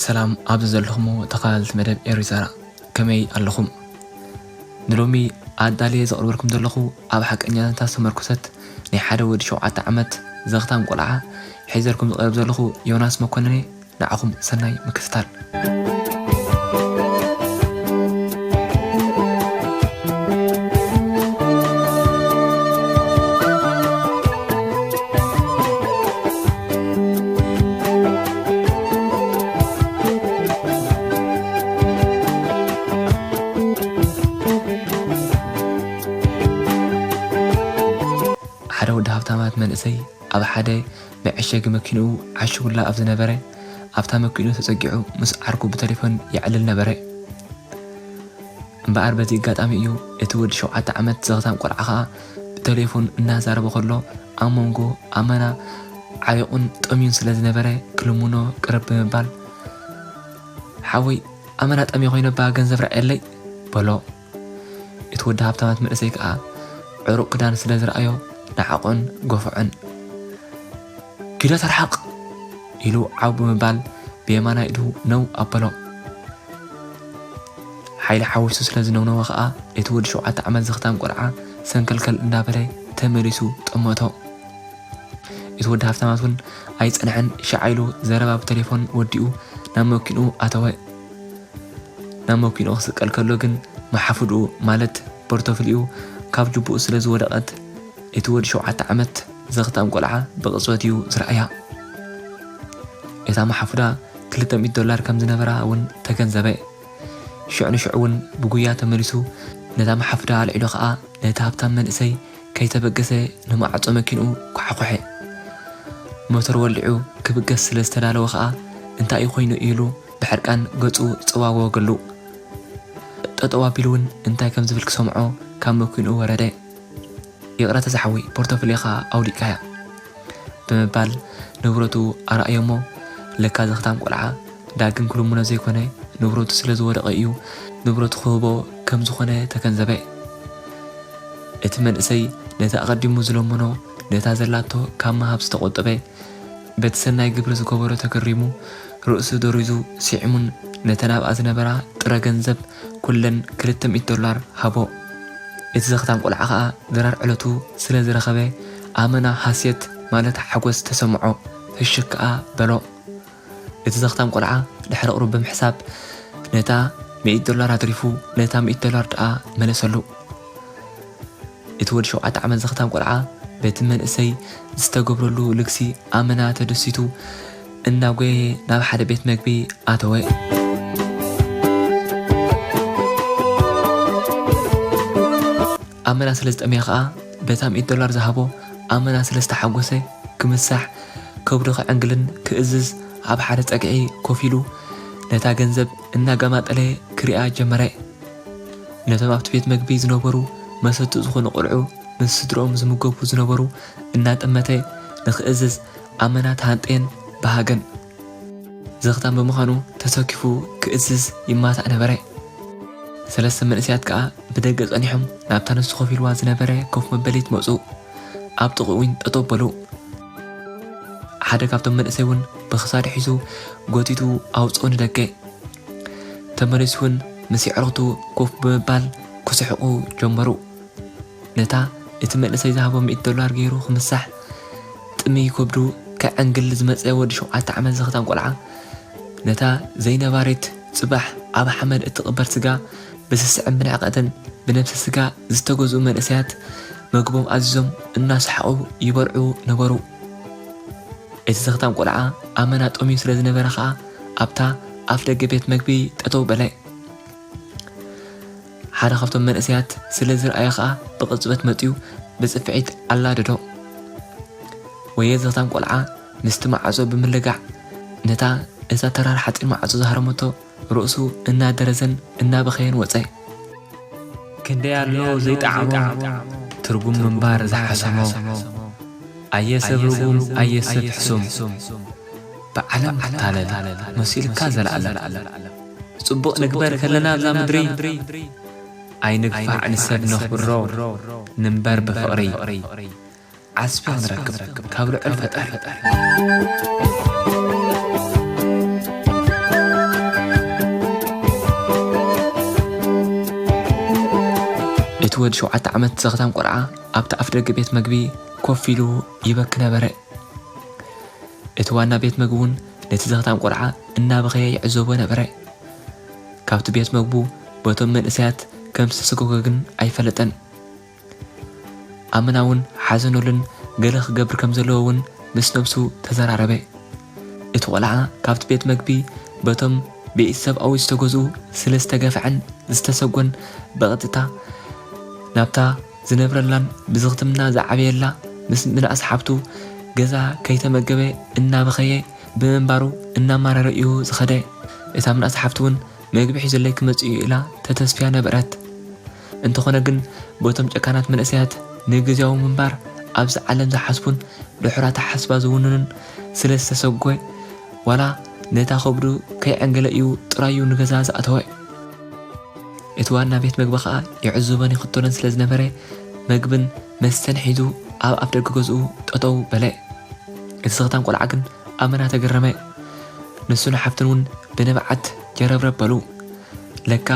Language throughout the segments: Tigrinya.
ሰላም ኣብዚ ዘለኹም ተኸታተልቲ መደብ ኤሪ ዛራ፣ ከመይ ኣለኹም? ንሎሚ ኣዳልየ ዘቕርበልኩም ዘለኹ ኣብ ሓቀኛታት ዝተመርኮሰት ናይ ሓደ ወዲ ሸውዓተ ዓመት ዘኽታም ቆልዓ ሒዘልኩም ዝቐርብ ዘለኹ ዮናስ መኮነን እየ። ንዓኹም ሰናይ ምክትታል። ሓደ ወዲ ሃብታማት መንእሰይ ኣብ ሓደ መዐሸጊ መኪንኡ ዓሽጉላ ኣብ ዝነበረ፣ ኣብታ መኪንኡ ተጸጊዑ ምስ ዓርኩ ብተሌፎን የዕልል ነበረ። እምበኣር በዚ ኣጋጣሚ እዩ እቲ ወዲ ሸውዓተ ዓመት ዘኽታም ቆልዓ ኸኣ ብተሌፎን እናዛረበ ከሎ ኣብ መንጎ ኣመና ዓሪቑን ጠምዩን ስለ ዝነበረ ክልምኖ ቅርብ ብምባል፣ "ሓወይ፣ ኣመና ጠምየ ኮይነ እባ ገንዘብ ርኣየለይ" በሎ። እቲ ወዲ ሃብታማት መንእሰይ ከኣ ዕሩቕ ክዳን ስለ ዝረኣዮ ነዓቖን ገፍዖን። "ኪዶ ተርሓቕ!" ኢሉ ዓው ብምባል ብየማናይ ኢዱ ነው ኣበሎ። ሓይሊ ሓዊሱ ስለ ዝነውነወ ከኣ እቲ ወዲ ሸውዓተ ዓመት ዘኽታም ቆልዓ ሰንከልከል እንዳበለ ተመሊሱ ጠመቶ። እቲ ወዲ ሃብታማት እውን ኣይጸንሐን፣ ሻዕ ኢሉ ዘረባ ብተሌፎን ወዲኡ ናብ መኪንኡ ኣተወ። ናብ መኪንኡ ክስቀል ከሎ ግን መሓፍድኡ ማለት ፖርቶፍሊኡ ካብ ጅቡኡ ስለ ዝወደቐት እቲ ወዲ ሸውዓተ ዓመት ዘኽታም ቆልዓ ብቕጽበት እዩ ዝረኣያ። እታ መሓፉዳ ክልተ ሚእቲ ዶላር ከም ዝነበራ እውን ተገንዘበ። ሽዑ ንሽዑ እውን ብጉያ ተመሊሱ ነታ መሓፉዳ ኣልዒሉ ኸኣ ነቲ ሃብታም መንእሰይ ከይተበገሰ ንማዕጾ መኪንኡ ኳሓኾሐ። ሞተር ወሊዑ ክብገስ ስለ ዝተዳለወ ኸኣ እንታይ እዩ ኮይኑ ኢሉ ብሕርቃን ገጹ ጸዋወገሉ። ጠጠው ኣቢሉ እውን እንታይ ከም ዝብል ክሰምዖ ካብ መኪንኡ ወረደ። "ይቕረታ ዝሓወይ፣ ፖርቶፍሊኻ ኣውዲቕካያ" ብምባል ንብረቱ ኣርኣዮ እሞ፣ ለካ ዘኽታም ቆልዓ ዳግም ክልምኖ ዘይኮነ ንብረቱ ስለ ዝወደቐ እዩ ንብረቱ ክህቦ ከም ዝኾነ ተገንዘበ። እቲ መንእሰይ ነቲ ኣቐዲሙ ዝለመኖ ነታ ዘላቶ ካብ ምሃብ ዝተቖጠበ፣ በቲ ሰናይ ግብሪ ዝገበሮ ተገሪሙ፣ ርእሱ ደሪዙ ስዒሙን ነተን ኣብኣ ዝነበራ ጥረ ገንዘብ ኩለን ክልተ ሚእቲ ዶላር ሃቦ። እቲ ዘኽታም ቆልዓ ኸኣ ድራር ዕለቱ ስለ ዝረኸበ፣ ኣመና ሃስየት ማለት ሓጎስ ተሰምዖ፣ ፍሽክ ከኣ በሎ። እቲ ዘኽታም ቆልዓ ድሕሪ ቁሩብ ብምሕሳብ ነታ ሚእቲ ዶላር ኣትሪፉ፣ ነታ ሚእቲ ዶላር ደኣ መለሰሉ። እቲ ወዲ ሸውዓተ ዓመት ዘኽታም ቆልዓ በቲ መንእሰይ ዝተገብረሉ ልግሲ ኣመና ተደሲቱ እናጎየ ናብ ሓደ ቤት መግቢ ኣተወ። ኣመና ስለ ዝጠምየ ኸኣ በታ ሚእቲ ዶላር ዝሃቦ ኣመና ስለ ዝተሓጎሰ ክምሳሕ ከብዱ ከዕንግልን ክእዝዝ ኣብ ሓደ ጸግዒ ኮፍ ኢሉ ነታ ገንዘብ እናገማጠለ ክሪኣ ጀመረ። ነቶም ኣብቲ ቤት መግቢ ዝነበሩ መሰቱ ዝኾኑ ቆልዑ ምስ ስድርኦም ዝምገቡ ዝነበሩ እናጠመተ ንኽእዝዝ ኣመና ተሃንጠየን በሃገን። ዘኽታም ብምዃኑ ተሰኪፉ ክእዝዝ ይማታእ ነበረ። ሰለስተ መንእሰያት ከኣ ብደገ ጸኒሖም ናብታ ንሱ ኮፍ ኢልዋ ዝነበረ ኮፍ መበሊት መጹ። ኣብ ጥቕኡ እውን ጠጠው በሉ። ሓደ ካብቶም መንእሰይ እውን ብኽሳዱ ሒዙ ጎቲቱ ኣውጽኦ ንደገ። ተመሊሱ እውን ምስ የዕሩኽቱ ኮፍ ብምባል ክስሕቑ ጀመሩ። ነታ እቲ መንእሰይ ዝሃቦ ሚእቲ ዶላር ገይሩ ክምሳሕ ጥምይ ከብዱ ከዐንግል ዝመጸ ወዲ ሸውዓተ ዓመት ዘኽታም ቆልዓ፣ ነታ ዘይነባሪት ጽባሕ ኣብ ሓመድ እትቕበር ስጋ ብስስዕን ብንዕቀትን ብነብሰ ስጋ ዝተገዝኡ መንእሰያት መግቦም ኣዚዞም እናሰሓቑ ይበልዑ ነበሩ። እቲ ዘኽታም ቆልዓ ኣመና ጠምዩ ስለ ዝነበረ ኸኣ ኣብታ ኣፍ ደገ ቤት መግቢ ጠጠው በለ። ሓደ ካብቶም መንእሰያት ስለ ዝረኣዮ ኸኣ ብቕጽበት መጺኡ ብጽፍዒት ኣላደዶ። ወየ ዘኽታም ቆልዓ ምስቲ ማዕጾ ብምልጋዕ ነታ እዛ ተራር ሓጺን ማዕጾ ዝሃረመቶ ርእሱ እናደረዘን እናበኸየን ወጸ። ክንደይ ኣሎ ዘይጠዓሞ ትርጉም ምንባር ዝሓሰሞ፣ ኣየ ሰብ ርጉም ኣየ ሰብ ሕሱም፣ ብዓለም ትታለል መሲልካ ዘለኣለም። ጽቡቕ ንግበር ከለና ኣብዛ ምድሪ፣ ኣይንግፋዕ ንሰብ ነኽብሮ፣ ንንበር ብፍቕሪ። ዓስቢ ክንረክብ ካብ ልዑል ፈጣሪ። ወዲ ሸውዓተ ዓመት ዘኽታም ቆልዓ ኣብቲ ኣፍ ደገ ቤት መግቢ ኮፍ ኢሉ ይበኪ ነበረ። እቲ ዋና ቤት መግቢ እውን ነቲ ዘኽታም ቆልዓ እናበኸየ ይዕዘቦ ነበረ። ካብቲ ቤት መግቡ በቶም መንእሰያት ከም ዝተሰጎገ ግን ኣይፈለጠን። ኣመና እውን ሓዘኑሉን ገለ ክገብር ከም ዘለዎ እውን ምስ ነብሱ ተዘራረበ። እቲ ቆልዓ ካብቲ ቤት መግቢ በቶም ብኢድ ሰብኣዊ ዝተገዝኡ ስለ ዝተገፍዐን ዝተሰጎን ብቐጥታ ናብታ ዝነብረላን ብዝኽትምና ዝዓበየላ ምስ ምንኣስ ሓብቱ ገዛ ከይተመገበ እናበኸየ ብምንባሩ እናማረረ እዩ ዝኸደ። እታ ምንኣስ ሓብቲ እውን መግቢ ሒዘለይ ክመጽእ እዩ ኢላ ተተስፍያ ነበረት። እንተኾነ ግን በቶም ጨካናት መንእሰያት ንግዜያዊ ምንባር ኣብዚ ዓለም ዝሓስቡን ድሑራት ኣሓስባ ዝውንኑን ስለ ዝተሰጎ ዋላ ነታ ከብዱ ከይዐንገለ እዩ ጥራዩ ንገዛ ዝኣተወ። እቲ ዋና ቤት መግቢ ኸኣ ይዕዝቦን ይኽተሎን ስለ ዝነበረ መግብን መስተን ሒዙ ኣብ ኣፍ ደገ ገዝኡ ጠጠው በለ። እቲ ዘኽታም ቆልዓ ግን ኣመና ተገረመ። ንሱን ሓፍቱን እውን ብንብዓት ጀረብረብ በሉ። ለካ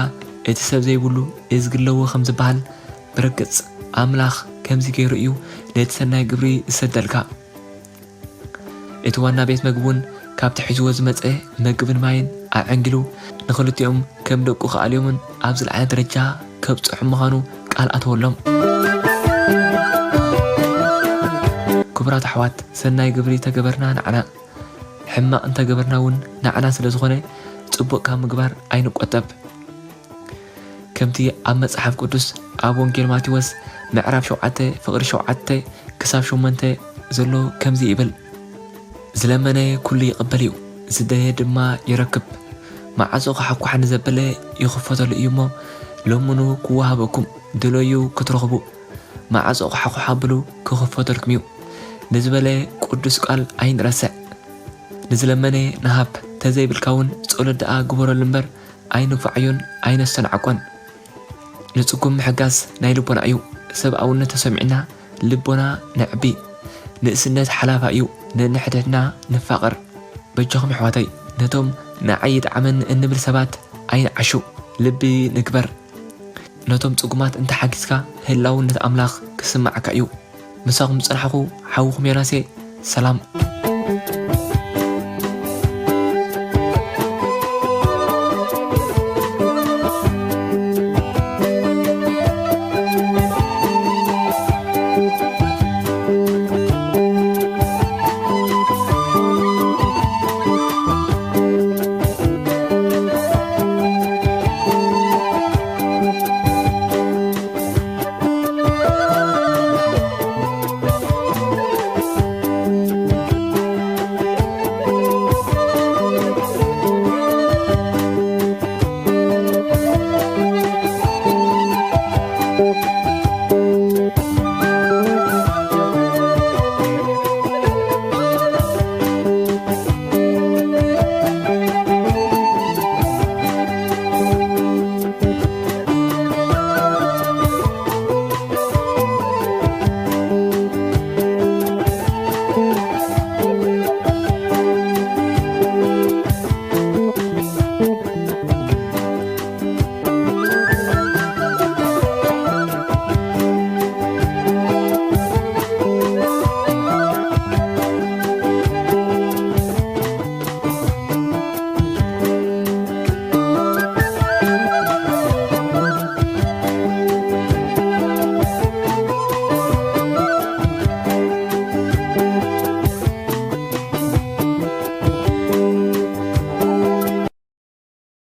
እቲ ሰብ ዘይብሉ እዝጊ ኣለዎ ከም ዝበሃል ብርግጽ ኣምላኽ ከምዚ ገይሩ እዩ ነቲ ሰናይ ግብሪ ዝሰደልካ። እቲ ዋና ቤት መግቢ እውን ካብቲ ሒዝዎ ዝመጸ መግብን ማይን ኣዐንጊሉ ንኽልቲኦም ከም ደቁ ክኣልዮምን ኣብ ዝለዓለ ደረጃ ከብጽሖም ምዃኑ ቃል ኣተወሎም። ክቡራት ኣሕዋት፣ ሰናይ ግብሪ ተገበርና ንዓና፣ ሕማቕ እንተገበርና እውን ንዓና ስለ ዝኾነ ጽቡቕ ካብ ምግባር ኣይንቆጠብ። ከምቲ ኣብ መጽሓፍ ቅዱስ ኣብ ወንጌል ማቴዎስ ምዕራፍ ሸውዓተ ፍቕሪ ሸውዓተ ክሳብ ሸሞንተ ዘሎ ከምዚ ይብል፣ ዝለመነ ኩሉ ይቕበል እዩ፣ ዝደለየ ድማ ይረክብ። ማዕጾ ክሓኩሓ ንዘበለ ይኽፈተሉ እዩ እሞ ለምኑ ክወሃበኩም፣ ድለዩ ክትረኽቡ፣ ማዕጾ ክሓኩሓ ብሉ ክኽፈተልኩም እዩ። ንዝበለ ቅዱስ ቃል ኣይንረስዕ። ንዝለመነ ንሃብ፣ ተዘይብልካ እውን ጸሎት ደኣ ግበረሉ እምበር ኣይንፋዓዮን ኣይነስተናዕቆን። ንጽጉም ምሕጋዝ ናይ ልቦና እዩ። ሰብኣውነት ተሰሚዕና ልቦና ነዕቢ። ንእስነት ሓላፋ እዩ። ነንሕድሕድና ንፋቐር። በጃኹም ኣሕዋተይ፣ ነቶም ንዓይ ይጥዓመኒ እንብል ሰባት ኣይንዓሹ። ልቢ ንግበር። ነቶም ጽጉማት እንተሓጊዝካ ህላውነት ኣምላኽ ክስምዓካ እዩ። ምሳኹም ዝጸናሕኹ ሓውኹም ዮናሴ። ሰላም።